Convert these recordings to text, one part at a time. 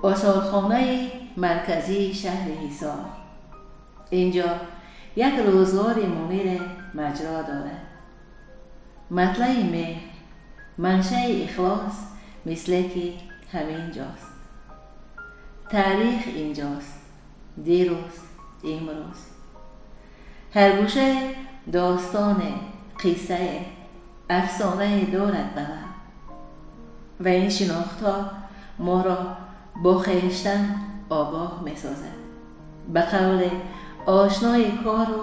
Осорхонаи марказии шаҳри Ҳисор. Инҷо як рӯзгори мунире маҷро дорад. Матлаи меҳр, маншаи ихлос мисле ки ҳамин ҷост. Таърих инҷост, дирӯз, имрӯз. Ҳар гӯшае достоне, қиссае, афсонае дорад ба лаб. Ва ин шинохтҳо моро бо хештан огоҳ месозад. Ба қавле ошнои кору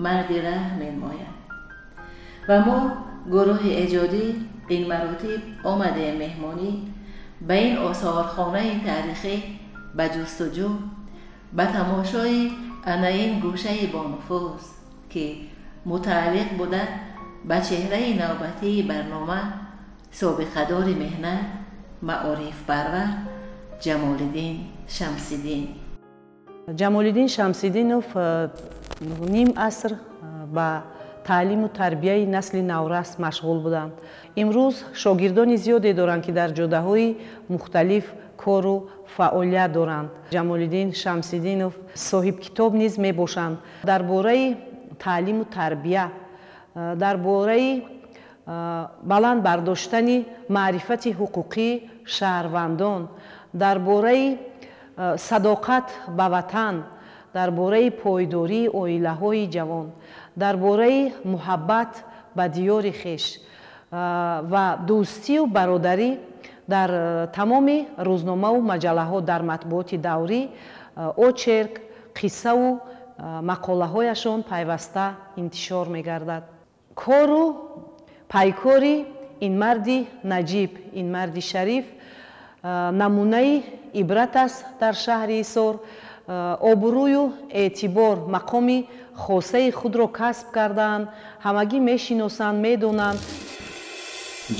марди раҳ менмояд. Ва мо гурӯҳи эҷодӣ ин маротиб омадем меҳмонӣ ба ин осорхонаи таърихӣ, ба ҷустуҷӯ, ба тамошои ана ин гӯшаи бонуфуз, ки мутааллиқ буда ба чеҳраи навбатии барнома, собиқадори меҳнат, маорифпарвар Ҷамолиддин Шамсиддин. Ҷамолиддин Шамсиддинов ним аср ба таълиму тарбияи насли наврас машғул буданд. Имрӯз шогирдони зиёде доранд, ки дар ҷодаҳои мухталиф кору фаъолият доранд. Ҷамолиддин Шамсиддинов соҳибкитоб низ мебошанд. Дар бораи таълиму тарбия, дар бораи баланд бардоштани маърифати ҳуқуқии шаҳрвандон, дар бораи садоқат ба ватан, дар бораи пойдории оилаҳои ҷавон, дар бораи муҳаббат ба диёри хеш ва дӯстию бародарӣ дар тамоми рӯзномаву маҷаллаҳо, дар матбуоти даврӣ очерк, қиссаву мақолаҳояшон пайваста интишор мегардад. Кору пайкори ин марди наҷиб, ин марди шариф намунаи ибрат аст дар шаҳри Ҳисор. Обрӯю эътибор, мақоми хосаи худро касб кардаанд, ҳамагӣ мешиносанд, медонанд.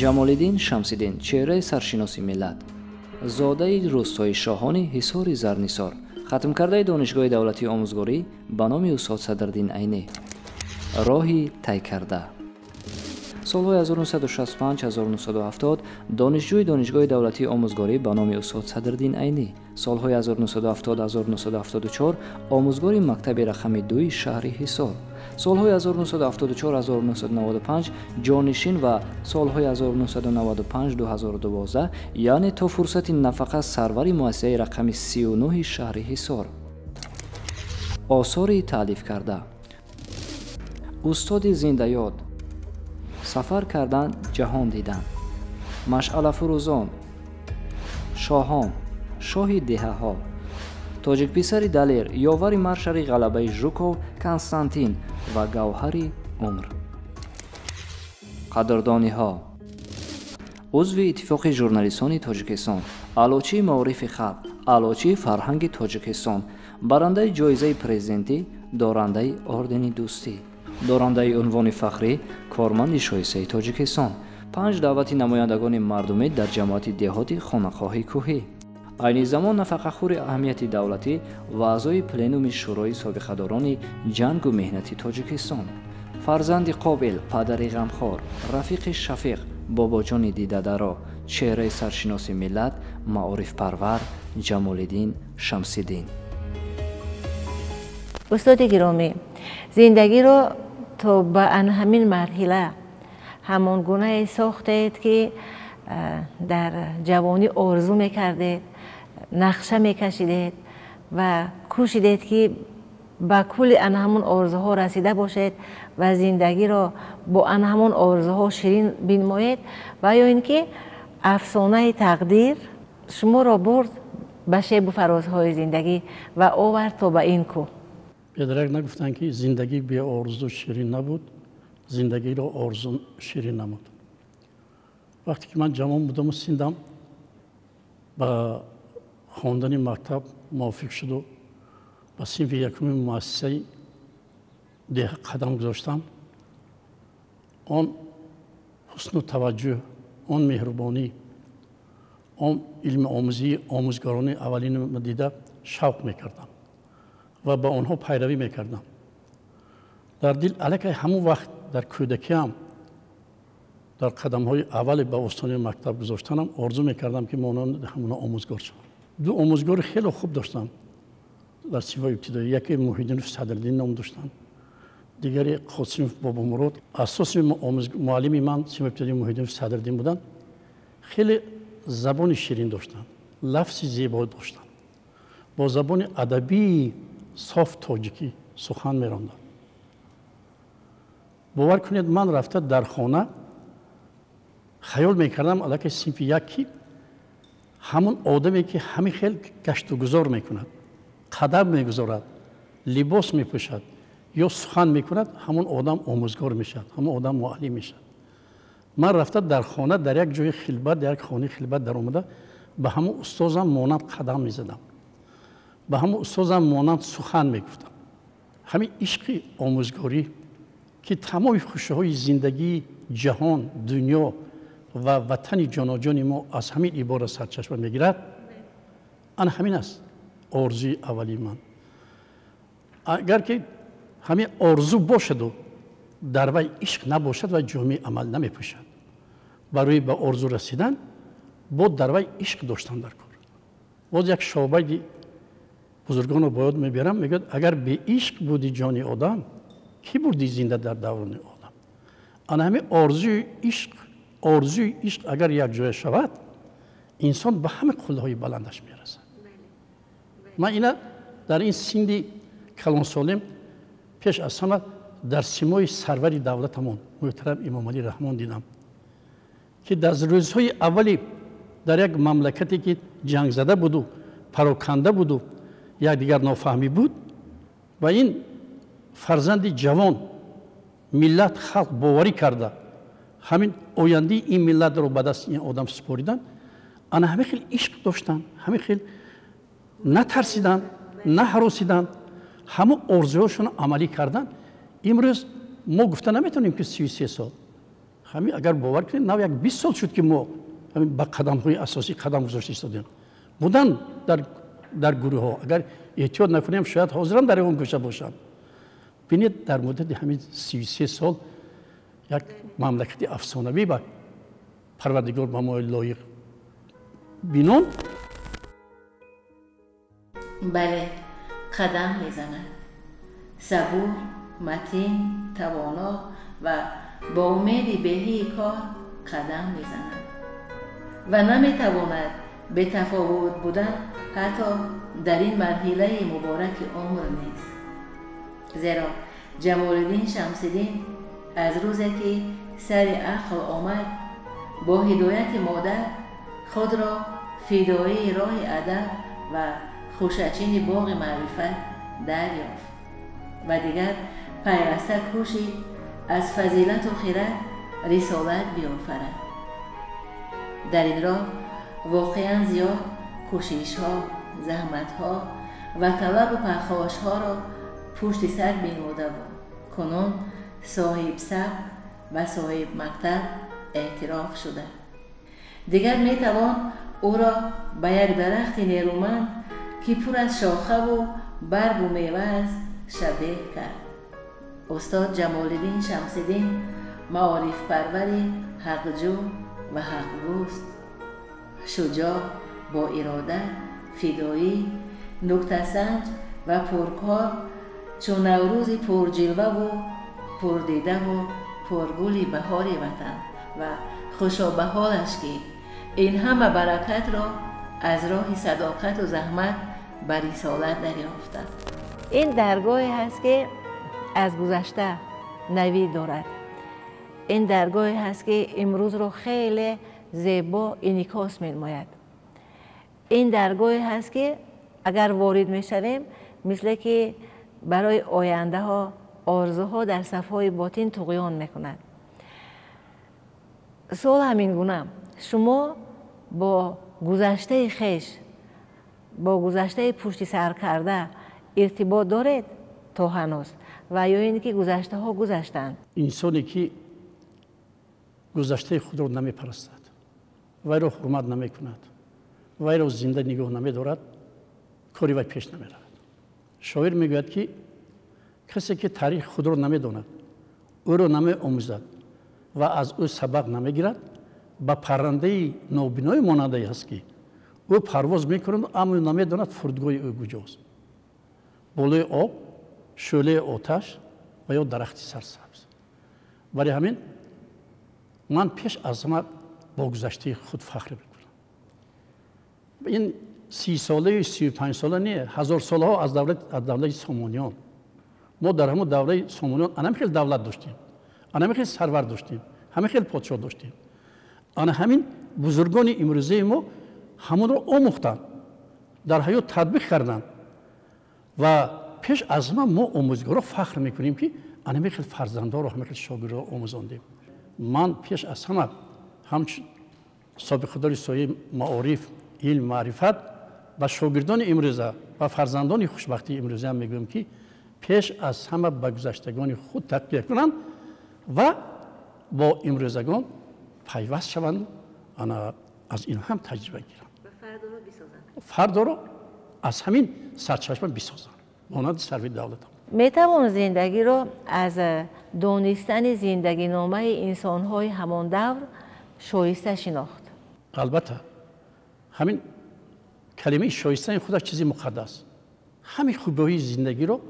Ҷамолиддин Шамсиддин чеҳраи саршиноси миллат, зодаи рӯстои шоҳони Ҳисори Зарнисор, хатмкардаи Донишгоҳи давлатии омӯзгорӣ ба номи устод Садриддин Айнӣ. Роҳи тай карда. Солҳои 1965-1970 донишҷӯи Донишгоҳи давлатии омӯзгорӣ ба номи устод Садриддин Айнӣ. Солҳои 1970-1974 омӯзгори мактаби рақами 2 шаҳри Ҳисор. Солҳои 1974-1995 ҷонишин ва солҳои 1995-2012, яъне то фурсати нафақа, сарвари муассисаи рақами 39 шаҳри Ҳисор. Осори таълиф карда: Устоди зиндаёд, Сафар кардан, ҷаҳон дидан, Машъалафурӯзон, Шоҳон, Шоҳи деҳаҳо, Тоҷикписари далер, ёвари маршали ғалабаи Жуков Константин ва Гавҳари умр. Қадрдониҳо: узви Иттифоқи журналистони Тоҷикистон, аълочии маорифи халқ, аълочии фарҳанги Тоҷикистон, барандаи ҷоизаи президентӣ, дорандаи ордени дӯстӣ, дорандаи унвони фахрӣ корманди шоистаи Тоҷикистон, 5 даъвати намояндагони мардумӣ дар ҷамоати деҳоти Хонақоҳи кӯҳӣ. Айни замон нафақахӯри аҳамияти давлатӣ ва аъзои пленуми Шӯрои собиқадорони ҷангу меҳнати Тоҷикистон. Фарзанди қобил, падари ғамхор, рафиқи шафиқ, бобоҷони дидадаро, чеҳраи саршиноси миллат, маорифпарвар Ҷамолиддин Шамсиддин. Устоди гиромӣ, зиндагиро то ба ан ҳамин марҳила ҳамон гунае сохтед, ки дар ҷавонӣ орзу мекардед, нақша мекашидед ва кӯшидед, ки ба кулли ан ҳамон орзуҳо расида бошед ва зиндагиро бо ан ҳамон орзуҳо ширин бинмоед, ва ё ин ки афсонаи тақдир шуморо бурд ба шебу фарозҳои зиндагӣ ва овард то ба ин кӯҳ? Бедарак нагуфтанд, ки зиндагӣ беорзу ширин набуд, зиндагиро орзу ширин намуд. Вақте ки ман ҷавон будаму синдам ба хондани мактаб мувофиқ шуду ба синфи якуми муассисаи деҳа қадам гузоштам, он ҳусну таваҷҷӯҳ, он меҳрубонӣ, он илми омӯзии омӯзгорони аввалинро дида шавқ мекардам ва ба онҳо пайравӣ мекардам. Дар дил аллакай ҳамон вақт дар кӯдакиам дар қадамҳои аввали ба остонаи мактаб гузоштанам орзу мекардам, ки монанди ҳамона омӯзгор шавам. Ду омӯзгори хеле хуб доштам дар синфҳои ибтидоӣ. Яке Муҳиддинов Садриддин ном доштанд, дигаре Қосимов Бобомурод. Асоси муаллими ман синфи ибтидоӣ Муҳиддинов Садриддин буданд. Хеле забони ширин доштанд, лафзи зебо доштанд, бо забони адабии соф тоҷикӣ сухан меронданд. Бовар кунед, ман рафта дар хона хаёл мекардам аллакай синфи як ки ҳамон одаме ки ҳамин хел гаштугузор мекунад, қадам мегузорад, либос мепӯшад ё сухан мекунад, ҳамон одам омӯзгор мешавад, ҳамон одам муаллим мешавад. Ман рафта дар хона дар як ҷои хилбат, дар як хонаи хилбат даромада ба ҳамон устозам монанд қадам мезадам, ба ҳамон устозам монанд сухан мегуфтам. Ҳамин ишқи омӯзгорӣ ки тамоми хушиҳои зиндагии ҷаҳон, дунё ва ватани ҷоноҷони мо аз ҳамин ибора сарчашма мегирад, ана ҳамин аст орзуи аввалии ман. Агар ки ҳамин орзу бошаду дар вай ишқ набошад, вай ҷомеи амал намепӯшад. Барои ба орзу расидан бод дар вай ишқ доштан дар кор. Боз як шобайди бузургонро ба ёд мебарам, мегӯяд: агар беишқ буди ҷони одам, кӣ бурди зинда дар даврони олам? Ана ҳамин орзуи ишқ, орзуи ишқ агар якҷоя шавад, инсон ба ҳама қуллаҳои баландаш мерасад. Ман ина дар ин синни калонсолем пеш аз ҳама дар симои сарвари давлатамон муҳтарам Эмомалӣ Раҳмон дидам, ки дар рӯзҳои аввали дар як мамлакате ки ҷангзада буду пароканда буду якдигар нофаҳмӣ буд, ва ин фарзанди ҷавон миллат халқ боварӣ карда ҳамин ояндаи ин миллатро ба дасти ин одам супоридан, ана ҳамин хел ишқ доштанд, ҳамин хел натарсиданд, наҳаросиданд, ҳамон орзуҳошонро амалӣ карданд. Имрӯз мо гуфта наметавонем ки 33 сол, ҳамин агар бовар кунед, нав як 20 сол шуд ки мо ба қадамҳои асосӣ қадам гузошта истодем. Будан дар гурӯҳҳо, агар эҳтиёт накунем, шояд ҳозирам дар он гӯша бошанд. Бинед, дар муддати ҳамин 33 сол як мамлакати афсонавӣ ба Парвардигор ба мо лоиқ бинон. Бале, қадам мезанад. Сабур, матин, тавоно ва бо умеди беҳии кор қадам мезанад ва наметавонад бетафовут будан ҳатто дар ин марҳилаи мубораки умр нест. Зеро Ҷамолиддин Шамсиддин аз рӯзе ки сари ақл омад, бо ҳидояти модар худро фидоии роҳи адаб ва хушачини боғи маърифат дарёфт ва дигар пайваста кӯшид аз фазилату хират рисолат биёфарад. Дар ин роҳ воқеан зиёд кӯшишҳо, заҳматҳо ва талабу пархошҳоро пушти сар бинмуда буд. Кунун соҳиб сабр ва соҳиб мактаб эътироф шуда. Дигар метавон ӯро ба як дарахти нерӯманд ки пур аз шохаву баргу мева аст шабеҳ кард. Устод Ҷамолиддин Шамсиддин маорифпарвари ҳақҷӯ ва ҳақгӯст, шуҷоъ, бо ирода, фидоӣ, нуктасанҷ ва пуркор, чун наврӯзи пурҷилваву пурдидаву пургули баҳори ватан ва хушобаҳолаш ки ин ҳама баракатро аз роҳи садоқату заҳмат ба рисолат дарёфта. Ин даргоҳе ҳаст ки аз гузашта навид дорад. Ин даргоҳе ҳаст ки имрӯзро хеле зебо инъикос менамояд. Ин даргоҳе ҳаст ки агар ворид мешавем, мисле ки барои ояндаҳо орзуҳо дар сафҳои ботин туғён мекунад. Суол ҳамин гуна: шумо бо гузаштаи хеш, бо гузаштаи пушти сар карда иртибот доред то ҳанӯз ва ё ин ки гузаштаҳо гузаштанд? Инсоне ки гузаштаи худро намепарастад, вайро ҳурмат намекунад, вайро зинда нигоҳ намедорад, кори вай пеш намеравад. Шоир мегӯяд ки касе ки таърихи худро намедонад, ӯро намеомӯзад ва аз ӯ сабақ намегирад, ба паррандаи нобиное монандае ҳаст ки Ӯ парвоз мекунад, аммо намедонад фурудгоҳи ӯ куҷост. Болои об, шӯълаи оташ ва ё дарахти сарсабз. Барои ҳамин ман пеш аз ҳама бо гузаштаи худ фахр мекунам. Ин 30 солаю 35 сола не, ҳазорсолаҳо аз давлати Сомониён. Мо дар ҳамон давраи Сомониён ана хел давлат доштем, ана хел сарвар доштем, ҳама хел подшоҳ доштем. Ана ҳамин бузургони имрӯзаи мо ҳамонро омӯхтанд, дар ҳаёт татбиқ карданд ва пеш аз ҳама мо омӯзгоро фахр мекунем, ки ана хел фарзандҳоро, ҳама хел шогирдро омӯзондем. Ман пеш аз ҳама ҳамчун собиқадори соҳаи маориф, илм, маърифат ба шогирдони имрӯза ва фарзандони хушбахтии имрӯза мегӯям, ки пеш аз ҳама ба гузаштагони худ такя кунанд ва бо имрӯзагон пайваст шаванд, ана аз ин ҳам таҷриба гиранд, фардоро аз ҳамин сарчашма бисозанд, монанди сарви давлатам. Метавон зиндагиро аз донистани зиндагиномаи инсонҳои ҳамон давр шоиста шинохт? Албатта, ҳамин калимаи шоистани худаш чизи муқаддас. Ҳамин хубиҳои зиндагиро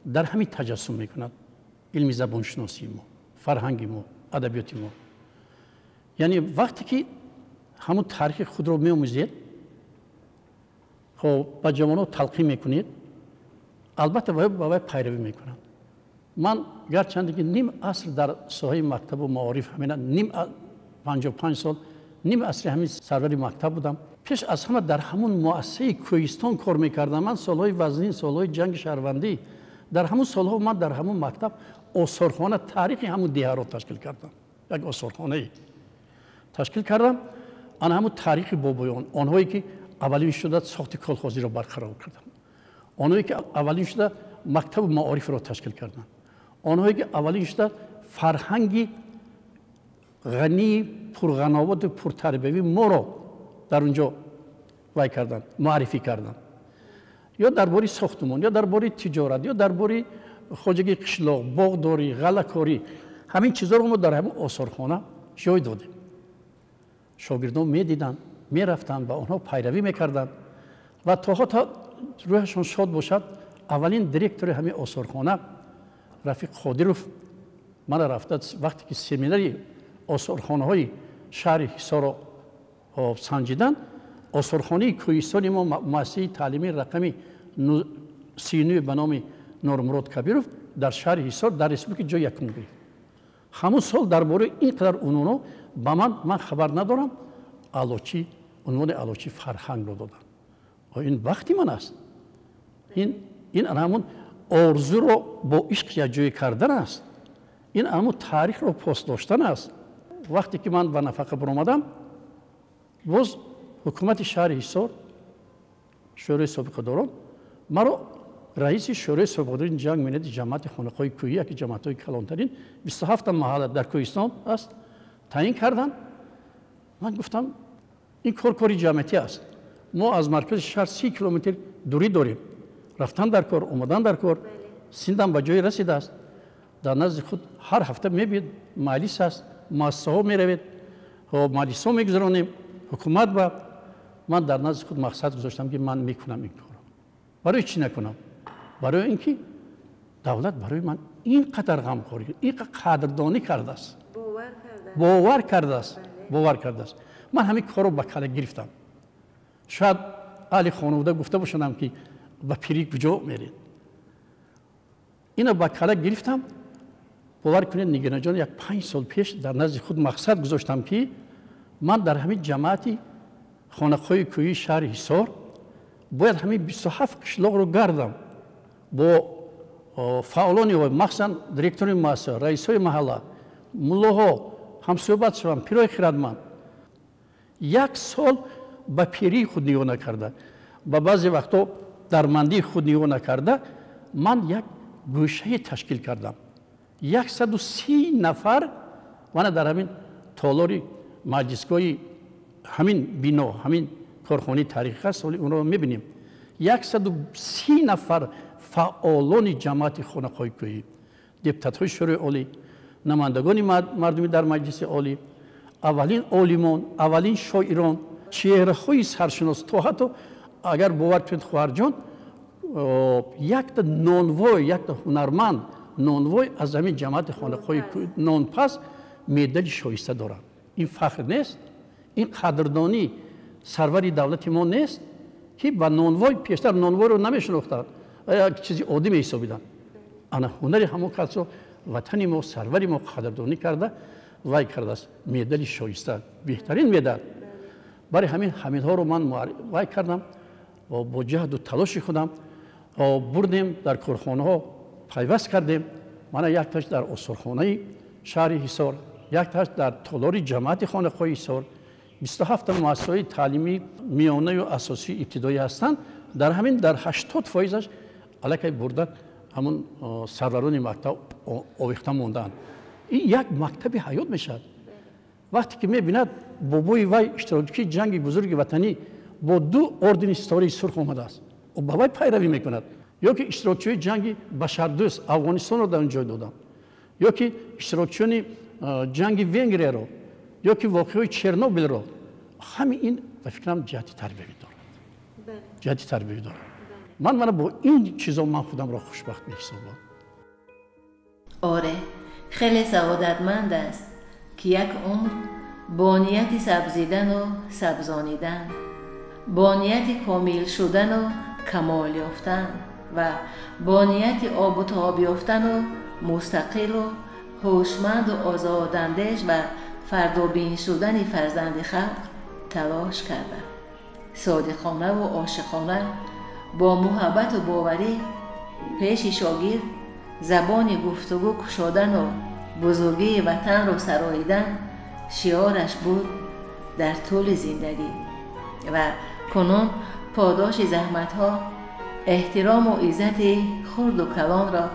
дар ҳамин таҷассум мекунад илми забоншиносии мо, фарҳанги мо, адабиёти мо. Яъне вақте ки ҳамон таърихи худро меомӯзед, хоб ба ҷавонҳо талқин мекунед, албатта ба вай пайравӣ мекунанд. Ман гарчанде ки ним аср дар соҳаи мактабу маориф, ҳамина ним 55 сол ним асри ҳамин сарвари мактаб будам. Пеш аз ҳама дар ҳамон муассисаи Кӯҳистон кор мекардам. Ман солҳои вазнин, солҳои ҷанги шаҳрвандӣ, дар ҳамон солҳо ман дар ҳамон мактаб осорхона, таърихи ҳамон деҳаро ташкил кардам. Як осорхонае ташкил кардам. Ана ҳамон таърихи бобоён, онҳое ки аввалин шуда сохти колхозиро барқарор карданд, онҳое ки аввалин шуда мактабу маорифро ташкил карданд, онҳое ки аввалин шуда фарҳанги ғании пурғановату пуртарбиявии моро дар он ҷо вай карданд, муаррифӣ карданд. Ё дар бораи сохтумон, ё дар бораи тиҷорат, ё дар бораи хоҷагии қишлоқ, боғдорӣ, ғаллакорӣ, ҳамин чизҳоро мо дар ҳамин осорхона ҷой додем. Шогирдон медиданд, мерафтанд, ба онҳо пайравӣ мекарданд ва то рӯҳашон шод бошад, аввалин директори ҳамин осорхона Рафиқ Қодиров мана рафта вақте ки семинари осорхонаҳои шаҳри Ҳисорро санҷиданд, осорхонаи Кӯҳистони мо, муассисаи таълимии рақами 39 ба номи Нурмурод Кабиров дар шаҳри Ҳисор дар республика ҷои якум гирифт. Ҳамон сол дар бораи ин қадар унвонҳо ба ман хабар надорам, аълочӣ, унвони аълочӣ фарҳангро доданд. Ин бахти ман аст. Ин ҳамон орзуро бо ишқ якҷоя кардан аст. Ин ҳамон таърихро пос доштан аст. Вақте ки ман ба нафақа баромадам, боз ҳукумати шаҳри Ҳисор, шӯрои собиқадорон маро раиси шӯрои собиқадории ҷанг миллати ҷамоати хонақоҳои кӯҳӣ, яке ҷамоатҳои калонтарин 27 маҳалла дар Кӯҳистон аст, таъин карданд. Ман гуфтам ин кор кори ҷамъиятӣ аст. Мо аз маркази шаҳр 30 километр дурӣ дорем. Рафтан дар кор, омадан дар кор, синдам ба ҷое расидааст. Дар назди худ ҳар ҳафта мебиёд, маҷлис аст, муассисаҳо меравед, маҷлисҳо мегузаронем, ҳукумат ба ман дар назди худ мақсад гузоштам, ки ман мекунам ин корро. Барои чӣ накунам? Барои ин ки давлат барои ман ин қадар ғамхорӣ, ин қадар қадрдонӣ кардааст, бовар кардааст, бовар кардааст. Ман ҳамин корро ба кала гирифтам. Шояд аҳли хонавода гуфта бошандам, ки ба пирӣ куҷо меред. Ино ба кала гирифтам. Бовар кунед, Нигинаҷон, як 5 сол пеш дар назди худ мақсад гузоштам, ки ман дар ҳамин ҷамоати хонақоҳои кӯҳии шаҳри Ҳисор бояд ҳамин 27 қишлоқро гардам бо фаъолони, махсусан директори муассиса, раисҳои маҳалла, муллоҳо ҳамсӯҳбат шавам, пирои хирадманд. Як сол ба пирии худ нигоҳ накарда, ба баъзе вақтҳо дармандии худ нигоҳ накарда, ман як гӯшае ташкил кардам. 130 нафар мана дар ҳамин толори маҷлисгоҳи ҳамин бино, ҳамин корхонаи таърихӣ аст, соли онро мебинем. 130 нафар фаъолони ҷамоати хонақоҳои кӯҳӣ, депутатҳои шӯрои олӣ, намояндагони мардумӣ дар маҷлиси олӣ, аввалин олимон, аввалин шоирон. Чеҳраҳои саршинос, то ҳатто агар бовар кунед, хоҳарҷон, якта нонвой, якта ҳунарманд нонвой аз ҳамин ҷамоати хонақоҳи нонпаз медали шоиста дорад. Ин фахр нест, ин қадрдонӣ сарвари давлати мо нест, ки ба нонвой пештар нонвойро намешинохтанд, як чизи оддӣ меҳисобиданд. Ана ҳунари ҳамон касро ватани мо, сарвари мо қадрдонӣ карда вай кардааст, медали шоиста, беҳтарин медал. Барои ҳамин ҳаминҳоро ман вай кардам ва бо ҷаҳду талоши худам бурдем, дар корхонаҳо пайваст кардем. Мана якташ дар осорхонаи шаҳри Ҳисор, якташ дар толори ҷамоати хонақоҳи Ҳисор. 27 муассисаҳои таълимии миёнаю асосии ибтидоӣ ҳастанд. Дар ҳамин дар 80%-аш аллакай бурда ҳамон сарварони мактаб овехта мондаанд. Ин як мактаби ҳаёт мешавад. Вақте ки мебинад бобои вай иштирокчии ҷанги бузурги ватанӣ бо 2 ордени ситораи сурх омадааст, ӯ ба вай пайравӣ мекунад. Ё ки иштирокчиёни ҷанги башардӯст Афғонистонро дар он ҷой додам, ё ки иштирокчиёни ҷанги Венгрияро, ё ки воқеаҳои Чернобилро. Ҳамин ин ба фикрам ҷиҳати тарбиявӣ дорад, ҷиҳати тарбиявӣ дорад. Ман мана бо ин чизо ман худамро хушбахт меҳисобам. Оре, хеле саодатманд аст, ки як умр бо нияти сабзидану сабзонидан, бо нияти комил шудану камол ёфтан ва бо нияти обу тоб ёфтану мустақилу ҳушманду озодандеш ва фардобин шудани фарзанди халқ талош карда, содиқонаву ошиқона бо муҳаббату боварӣ пеши шогирд забони гуфтугӯ кушодану бузургии ватанро сароидан шиораш буд дар тӯли зиндагӣ. Ва кунун подоши заҳматҳо, эҳтирому иззати хурду калонро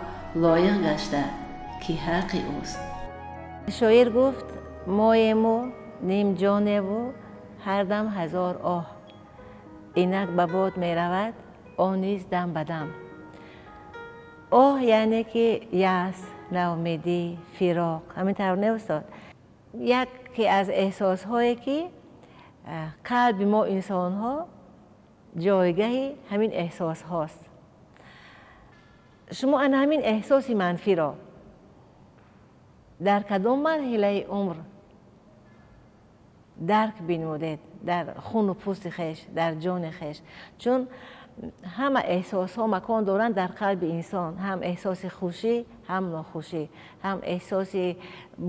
лоиқ гашта, ки ҳаққи ӯст. Шоир гуфт: моему нимҷоневу ҳар дам ҳазор оҳ, инак ба бод меравад, он низ дам ба дам. Оҳ яъне ки яс, наумедӣ, фироқ. Ҳамин тавр не, устод? Яке аз эҳсосҳое ки қалби мо инсонҳо ҷойгаҳи ҳамин эҳсосҳост. Шумо ана ҳамин эҳсоси манфиро дар кадом марҳилаи умр дарк бинмудед дар хуну пӯсти хеш, дар ҷони хеш? Чун ҳама эҳсосҳо макон доранд дар қалби инсон, ҳам эҳсоси хушӣ, ҳам нохушӣ, ҳам эҳсоси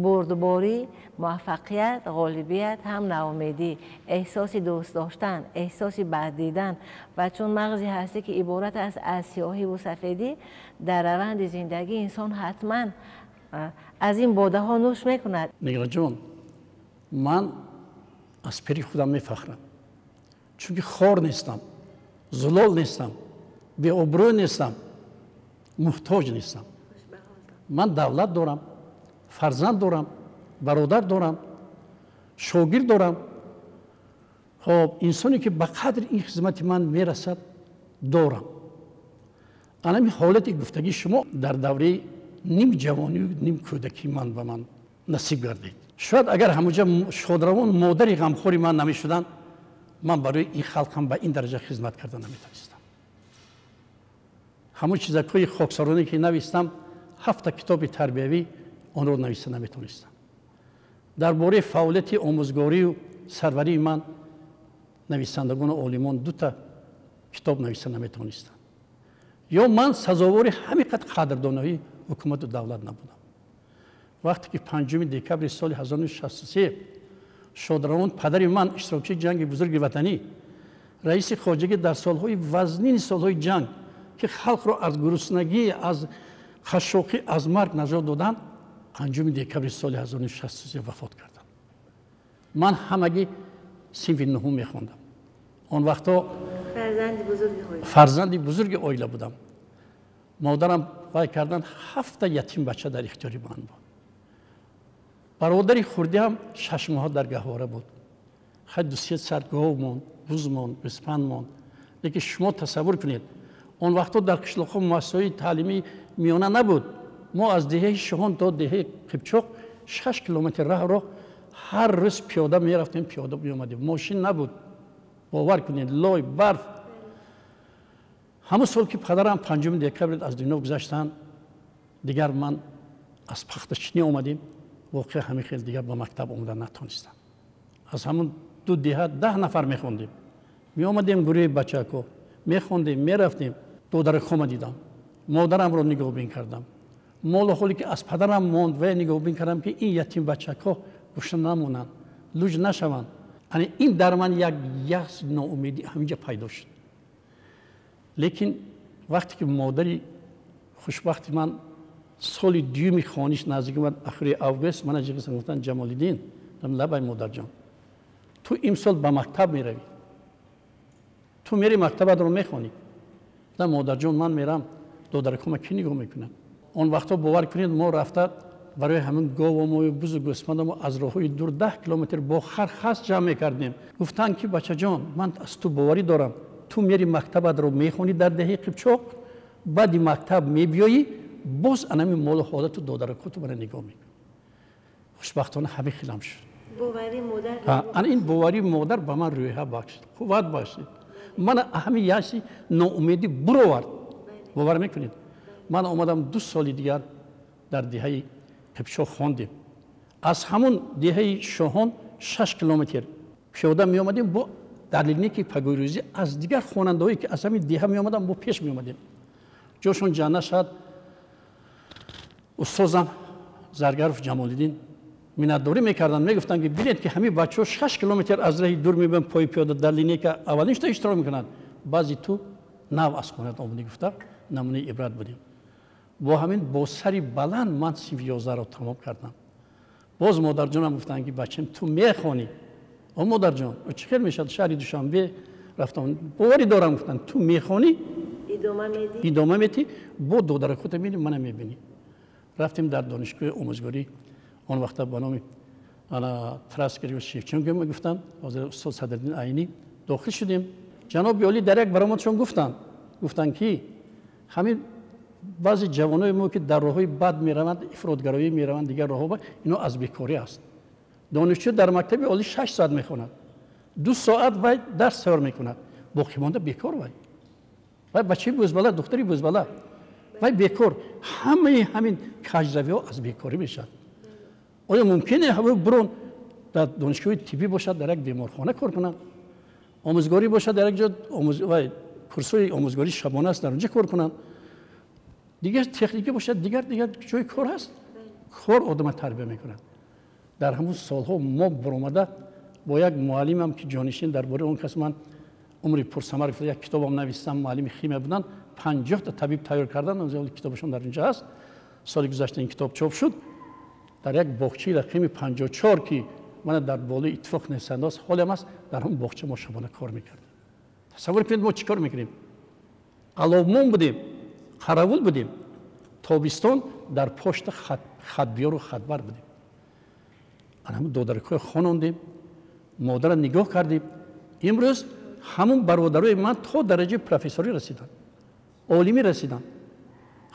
бурдборӣ, муваффақият, ғолибият, ҳам наумедӣ, эҳсоси дӯст доштан, эҳсоси бад дидан. Ва чун мағзи ҳастӣ ки иборат аст аз сиёҳиву сафедӣ, дар раванди зиндагӣ инсон ҳатман аз ин бодаҳо нӯш мекунад. Нигораҷон, ман аз пири худам мефахрам, чунки хор нестам, зулол нестам, беобрӯ нестам, муҳтоҷ нестам. Ман давлат дорам, фарзанд дорам, бародар дорам, шогирд дорам. Хоб, инсоне ки ба қадри ин хизмати ман мерасад дорам. Анами ҳолати гуфтагии шумо дар давраи ним ҷавонию ним кӯдакии ман ба ман насиб гардид. Шояд агар ҳамуҷа шодравон модари ғамхори ман намешуданд, ман барои ин халқам ба ин дараҷа хизмат карда наметавонистам. Ҳамон чизакҳои хоксаронӣ ки навистам, 7 китоби тарбиявӣ, онро нависта наметавонистам. Дар бораи фаъолияти омӯзгорию сарварии ман нависандагону олимон 2 китоб нависта наметавонистанд. Ё ман сазовори ҳамин қадр қадрдонаҳои ҳукумату давлат набудам. Вақте ки 5 декабри соли 1963 шодравон падари ман, иштирокчии ҷанги бузурги ватанӣ, раиси хоҷагӣ дар солҳои вазнини солҳои ҷанг, ки халқро аз гуруснагӣ, аз хашоқӣ, аз марг наҷот доданд, 5 декабри соли 1963 вафот карданд. Ман ҳамагӣ синфи 9 мехондам. Он вақтҳо фарзанди бузурги оила будам. Модарам вай кардан 7 ятим бача дар ихтиёри ман буд. Бародари хурдиам 6 моҳ дар гаҳвора буд. Хай 200 сар гов монд, буз монд, гӯспанд монд. Лекин шумо тасаввур кунед, он вақтҳо дар қишлоқҳо муассисаҳои таълимии миёна набуд. Мо аз деҳаи Шоҳон то деҳаи Қибчоқ 6 километр раҳро ҳар рӯз пиёда мерафтем, пиёда меомадем. Мошин набуд. Бовар кунед, лой, барф. Ҳамон сол ки падарам 5 декабр аз дунё гузаштанд, дигар ман аз пахтачинӣ омадем. Воқеа ҳамин хел дигар ба мактаб омада натонистам. Аз ҳамон 2 деҳа 10 нафар мехондем. Меомадем гурӯҳи бачако, мехондем, мерафтем. Додаракҳома дидам, модарамро нигоҳбин кардам. Молу ҳоле ки аз падарам монд ва нигоҳбин кардам, ки ин ятим бачакҳо гушна намонанд, луҷ нашаванд. Ани ин дар ман як яс ноумедӣ ҳаминҷа пайдо шуд. Лекин вақте ки модари хушбахти ман соли дуюми хониш наздик омад, ахири август, мана ҷиғисан гуфтанд: Ҷамолиддин, лабай модарҷон, ту имсол ба мактаб меравӣ, ту мери мактабатро мехонӣ. На модарҷон, ман мерам, додаракҳома кӣ нигоҳ мекунад? Он вақтҳо бовар кунед, мо рафта барои ҳамин говомою бузу гӯсфандамо аз роҳҳои дур 10 километр бо хар хас ҷамъ мекардем. Гуфтанд ки бачаҷон, ман аз ту боварӣ дорам, ту мери мактабатро мехонӣ дар деҳаи Қибчоқ, баъди мактаб мебиёӣ, боз анами молу ҳолату додаракҳоту мана нигоҳ мекунӣ. Хушбахтона ҳамин хелам шуд. Ана ин боварии модар ба ман рӯҳа бахшид, қувват бахшид. Мана ҳамин яси ноумедӣ буровард. Бовар мекунед? Ман омадам 2 соли дигар дар деҳаи Қибчоқ хондем. Аз ҳамон деҳаи Шоҳон 6 километр пиёда меомадем, бо дар линейки пагоҳирӯзӣ аз дигар хонандаҳое ки аз ҳамин деҳа меомадам, бо пеш меомадем. Ҷошон ҷаннат шавад, устозам Заргаров Ҷамолиддин миннатдорӣ мекарданд, мегуфтанд ки бинед ки ҳамин бачаҳо 6 километр аз раҳи дур мебиёнд, пои пиёда дар линейка аввалин шуда иштирок мекунанд, баъзи ту нав аз хонат омадӣ, гуфта намунаи ибрат будем. Бо ҳамин бо сари баланд ман синфи 11-ро тамом кардам. Боз модарҷонам гуфтанд ки бачам, ту мехонӣ. О модарҷон, чӣ хел мешавад, шаҳри Душанбе рафтам, боварӣ дорам, гуфтанд ту мехонӣ, идома медиҳӣ, бо додаракҳота мебинӣ, мана мебинӣ. Рафтем дар донишгоҳи омӯзгорӣ, он вақта ба номи Тарас Григорьевич Шевченко мегуфтанд, ҳозир устод Садриддин Айнӣ, дохил шудем. Ҷаноби олӣ дар як баромадшон гуфтанд ки ҳамин баъзе ҷавонои мо ки дар роҳҳои бад мераванд, ифротгароӣ мераванд, дигар роҳҳо, ино аз бекорӣ аст. Донишҷӯ дар мактаби олӣ 6 соат мехонад, 2 соат вай дарс тайёр мекунад, боқӣ монда бекор вай. Вай бачаи бӯзбала, духтари бӯзбала, вай бекор. Ҳамаи ҳамин каҷравиҳо аз бекорӣ мешавад. Оё мумкин е бурон дар донишгоҳи тиббӣ бошад, дар як беморхона кор кунад, омӯзгорӣ бошад, дар як ҷо курсҳои омӯзгорӣ шабона аст, дар онҷо кор кунанд, дигар техника бошад, дигар ҷои кор ҳаст. Кор одама тарбия мекунад. Дар ҳамон солҳо мо баромада бо як муаллимам ки ҷонишин, дар бораи он кас ман умри пурсамар як китобам навистам, муаллими химия буданд, 50 та табиб тайёр карданд, китобашон дар инҷа ҳаст. Соли гузашта ин китоб чоп шуд. Дар як боғчаи рақами 54 ки мана дар болои иттифоқ нависандааст, ҳолам аст, дар ҳамон боғча мо шабона кор мекардем. Тасаввур кунед мо чӣ кор мекунем? Аловмон будем, қаравул будем, тобистон дар пошта хатбиёру хатбар будем. Ана ҳамон додаракҳои хонондем, модарро нигоҳ кардем. Имрӯз ҳамон бародарои ман то дараҷаи профессорӣ расиданд, олимӣ расиданд.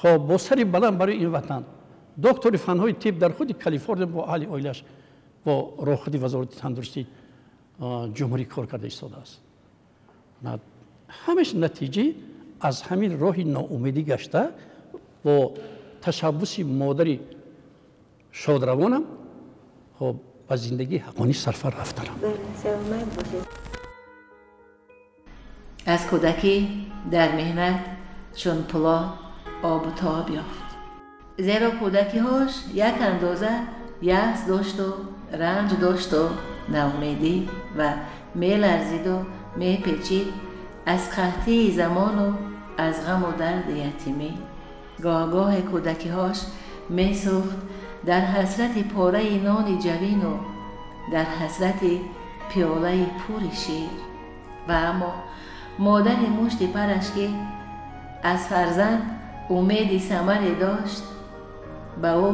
Хоб бо сари баланд барои ин ватан, доктори фанҳои тиб дар худи Калифорния бо аҳли оилаш бо роҳхати вазорати тандурустии ҷумҳурӣ кор карда истодааст. Ҳамаш натиҷаи аз ҳамин роҳи ноумедӣ гашта бо ташаббуси модари шодравонам хоб ба зиндагии ҳаққонӣ сарфар рафтанам. Аз кӯдакӣ дар меҳнат чун пуло обу тоб ёфт, зеро кӯдакиҳош як андоза яс дошту ранҷ дошту ноумедӣ ва меларзиду мепечид аз қаҳтии замону аз ғаму дарди ятимӣ. Гоҳгоҳе кӯдакиҳош месӯхт дар ҳасрати пораи нони ҷавину дар ҳасрати пиёлаи пури шир. Ва аммо модари мушти параш ки аз фарзанд умеди самаре дошт, ба ӯ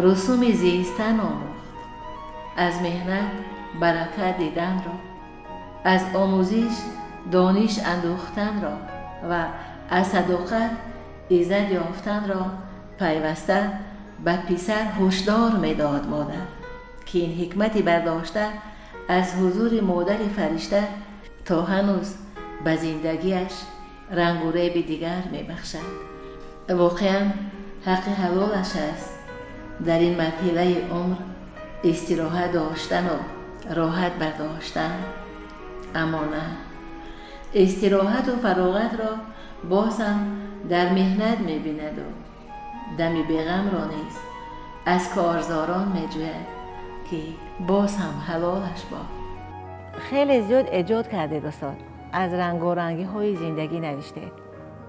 русуми зистан омӯхт, аз меҳнат баракат диданро, аз омӯзиш дониш андӯхтанро ва аз садоқат иззат ёфтанро пайваста ба писар ҳушдор медод модар, ки ин ҳикмати бардошта аз ҳузури модари фаришта То ҳанӯз ба зиндагиаш рангу реби дигар мебахшад. Воқеан ҳаққи ҳалолаш аст дар ин марҳилаи умр истироҳат доштану роҳат бардоштан. Аммо на, истироҳату фароғатро боз ҳам дар меҳнат мебинаду дами беғамро низ аз корзорон меҷӯяд, ки боз ҳам ҳалолаш бод. Хеле зиёд эҷод кардед, устод. Аз рангорангиҳои зиндагӣ навиштед.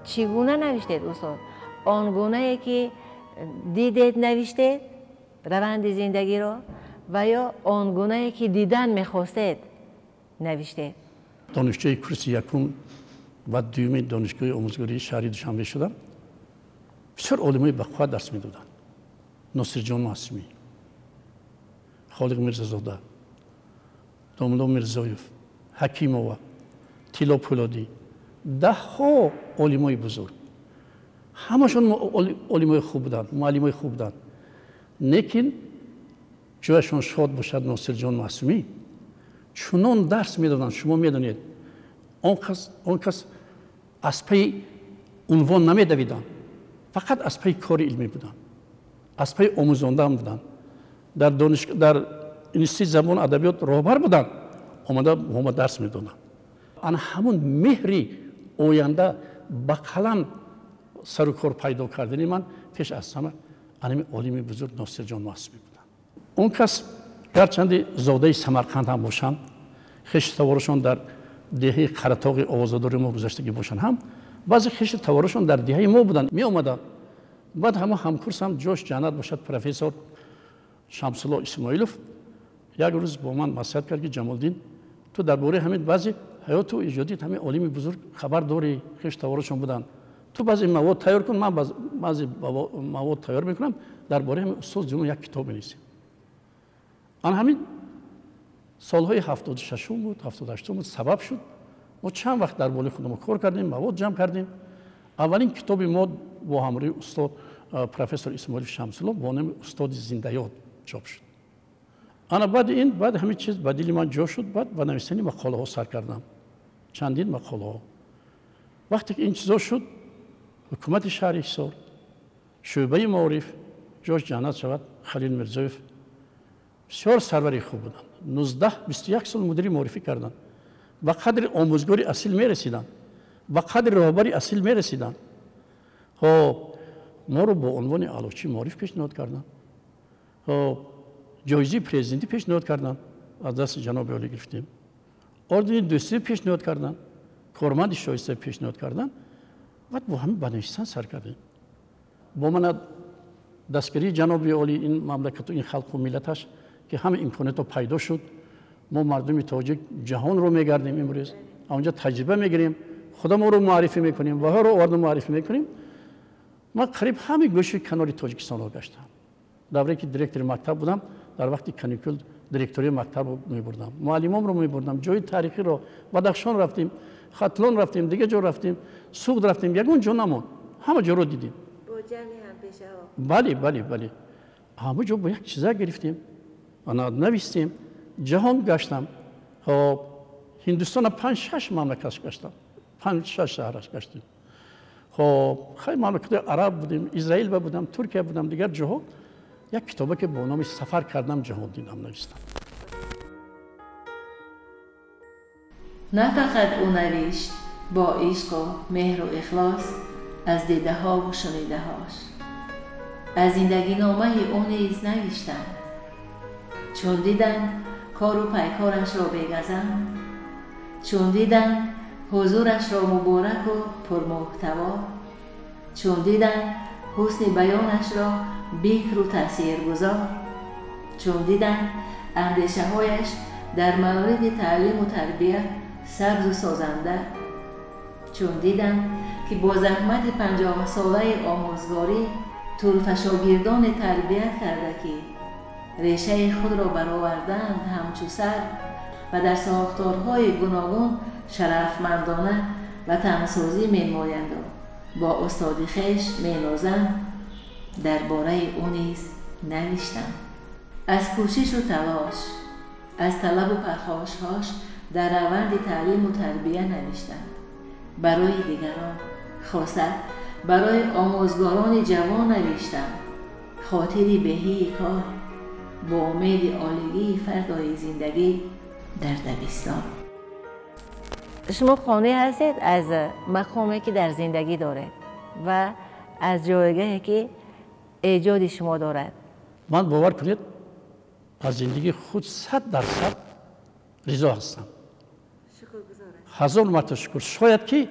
Чӣ гуна навиштед, устод? Он гунае ки дидед навиштед раванди зиндагиро ва ё он гунае ки дидан мехостед навиштед? Донишҷӯи курси якум ва дуюми Донишгоҳи омӯзгории шаҳри Душанбе шудам. Бисёр олимои бақувват дарс медоданд: Носирҷон Маъсумӣ, Холиқ Мирзазода, Домулло Мирзоев, Ҳакимова, Тилло Пӯлодӣ, даҳҳо олимои бузург. Ҳамашон олимои хуб буданд, муаллимои хуб буданд. Лекин ҷояшон шод бошад, Носирҷон Маъсумӣ чунон дарс медоданд, шумо медонед, он кас аз пайи унвон намедавиданд, фақат аз пайи кори илмӣ буданд, аз пайи омӯзондан буданд. Дар институти забон адабиёт роҳбар буданд, омада бо мо дарс медоданд. Ана ҳамун меҳри оянда ба қалам сару кор пайдо кардани ман пеш аз ҳама анами олими бузург Носирҷон Маъсумӣ буданд. Он кас гарчанде зодаи Самарқанд ҳам бошанд, хешу таворашон дар деҳаи Қаратоғи овозадори мо гузаштагӣ бошанд ҳам, баъзе хешу таворашон дар деҳаи мо буданд, меомаданд. Баъд ҳама ҳамкурсам, ҷош ҷаннат бошад, профессор Шамсулло Исмоилов як рӯз бо ман маслиҳат кард, ки Ҷамолиддин, ту дар бораи ҳамин баъзе ҳаёту эҷодият ҳамин олими бузург хабар дорӣ, хешу таворашон буданд, ту баъзе мавод тайёр кун, ман баъзе мавод тайёр мекунам, дар бораи ҳамин устоз ҷумъа як китоб менависем. Ан ҳамин солҳои 76-ум буд, 78-ум буд, сабаб шуд мо чанд вақт дар болои худамон кор кардем, мавод ҷамъ кардем. Аввалин китоби мо бо ҳамроҳи устод профессор Исмоилов Шамсулло бо номи «Устоди зиндаёд» чоп шуд. Ана баъди ин, баъд ҳамин чиз ба дили ман ҷо шуд. Баъд ба навиштани мақолаҳо сар кардам, чандин мақолаҳо. Вақте ки ин чизо шуд, ҳукумати шаҳри Ҳисор, шӯъбаи маориф, ҷош ҷаннат шавад, Халил Мирзоев, бисёр сарвари хуб буданд. 19-21 сол мудири маорифӣ карданд. Ба қадри омӯзгори асил мерасиданд, ба қадри роҳбари асил мерасиданд. Хоб, моро бо унвони аълочии маориф пешниҳод карданд, хоб, ҷоизаи президентӣ пешниҳод карданд, аз дасти ҷаноби олӣ гирифтем, ордени дӯстӣ пешниҳод карданд, корманди шоиста пешниҳод карданд. Баъд бо ҳамин ба навиштан сар кардем. Бо мана дастгирии ҷаноби олӣ, ин мамлакату ин халқу миллаташ, ки ҳама имкониятҳо пайдо шуд. Мо мардуми тоҷик ҷаҳонро мегардем имрӯз, онҷа таҷриба мегирем, худамонро муаррифӣ мекунем, ваҳоро оварда муаррифӣ мекунем. Ман қариб ҳамаи гӯшаи канори Тоҷикистонро гаштам. Давре ки директори мактаб будам, дар вақти каникул директории мактабро мебурдам, муаллимонро мебурдам, ҷои таърихиро, Бадахшон рафтем, Хатлон рафтем, дигар ҷо рафтем, Суғд рафтем, ягон ҷо намонд, ҳама ҷоро дидем. Бале, бале, бале, ҳама ҷо бо як чиза гирифтем, ана навистем. Ҷаҳон гаштам, хоб, Ҳиндустона 5-6 мамлакат гаштам, 5-6 шаҳраш гаштем. Хоб, хеле мамлакатҳои араб будем, Израил ба будам, Туркия будам, дигар ҷоҳо. Як китобе ки бо номи «Сафар кардам, ҷаҳон дидам» навистам. На фақат ӯ навишт бо ишқу меҳру ихлос аз дидаҳову шунидаҳош, аз зиндагиномаи ӯ низ навиштанд, чун диданд кору пайкорашро бегазанд, чун диданд ҳузурашро мубораку пурмуҳтаво, чун диданд ҳусни баёнашро бикру таъсиргузор, чун диданд андешаҳояш дар мавриди таълиму тарбия сабзу созанда, чун диданд ки бо заҳмати 50-солаи омӯзгорӣ турфашогирдоне тарбият карда, ки решаи худро баровардаанд ҳамчу сар ва дар сохторҳои гуногун шарафмандона ватансозӣ менамоянду бо устоди хеш менозанд, дар бораи ӯ низ навиштанд. Аз кӯшишу талош, Аз талабу пархошҳош дар раванди таълиму тарбия навиштанд. Барои дигарон, хоса барои омӯзгорони ҷавон навиштанд. Хотири беҳии кор бо умеди олигии фардои зиндагӣ дар дабистон. Шумо қонеъ ҳастед аз мақоме ки дар зиндагӣ доред ва аз ҷойгоҳе ки эҷоди шумо дорад? Ман бовар кунед, аз зиндагии худ 100% ризо ҳастам. Ҳазор марта шукр. Шояд ки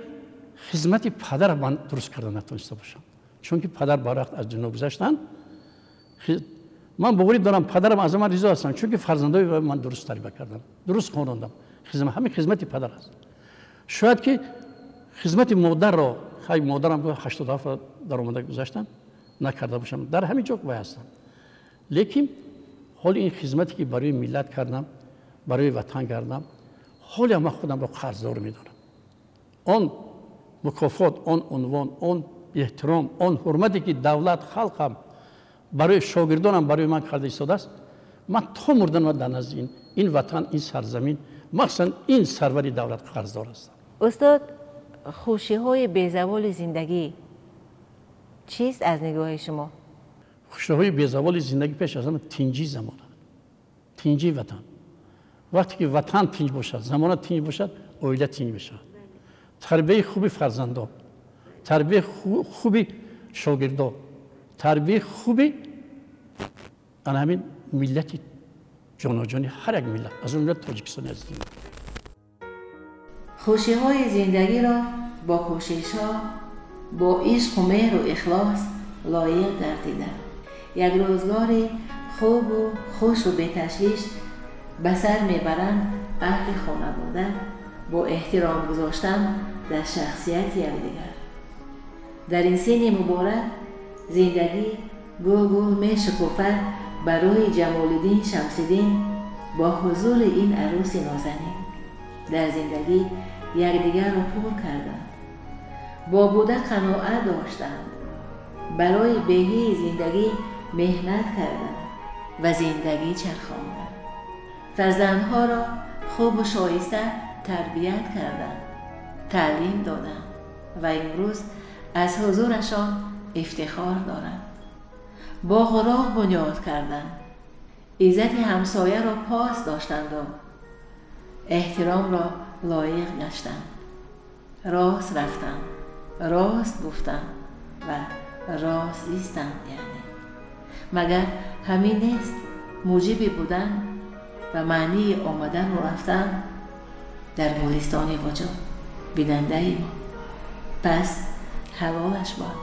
хизмати падар ман дуруст карда натониста бошам, чунки падар барвақт аз дунё гузаштанд. Ман боварӣ дорам, падарам аз ман ризо ҳастанд, чунки фарзандои ман дуруст тарбия кардам, дуруст хонондам. Ҳамин хизмати падар аст. Шояд ки хизмати модарро, хай модарам 87 дар омада гузаштанд, накарда бошам, дар ҳамин ҷо вай ҳастам. Лекин ҳоли ин хизмате ки барои миллат кардам, барои ватан кардам, ҳоле ман худамро қарздор медонам. Он мукофот, он унвон, он эҳтиром, он ҳурмате ки давлат, халқам барои шогирдонам барои ман карда истодааст, ман то мурдан дар назди ин ватан, ин сарзамин, махсусан ин сарвари давлат қарздор ҳастам. Устод, хушиҳои безаволи зиндагӣ чист аз нигоҳи шумо? Хушиҳои безаволи зиндагӣ пеш аз ҳама тинҷии замона, тинҷии ватан. Вақте ки ватан тинҷ бошад, замона тинҷ бошад, оила тинҷ мешавад. Тарбияи хуби фарзандон, тарбияи хуби шогирдон, тарбияи хуби ана ҳамин миллати ҷоноҷони ҳар як миллат, аз он миллат Тоҷикистони азизи мо. Хушиҳои зиндагиро бо кӯшишҳо, бо ишқу меҳру ихлос лоиқ гардида, як рӯзгори хубу хушу беташвиш ба сар мебаранд аҳли хонавода бо эҳтиром гузоштан дар шахсияти якдигар. Дар ин синни муборак зиндагӣ гул-гул мешукуфад барои Ҷамолиддин Шамсиддин бо ҳузури ин арӯси нозанин. Дар зиндагӣ якдигарро пур карданд, бо буда қаноат доштанд, барои беҳии зиндагӣ меҳнат карданд ва зиндагӣ чархонданд. Фарзандҳоро хубу шоиста тарбият карданд, таълим доданд ва имрӯз аз ҳузурашон ифтихор доранд. Боғу роғ бунёд карданд, иззати ҳамсояро пос доштанду эҳтиромро лоиқ гаштанд. Рост рафтанд, рост гуфтанд ва рост зистанд. Яъне магар ҳамин нест муҷиби будан ва маънии омадану рафтан дар гулистони вуҷуд бинандаи мо? Пас ҳалолаш бод.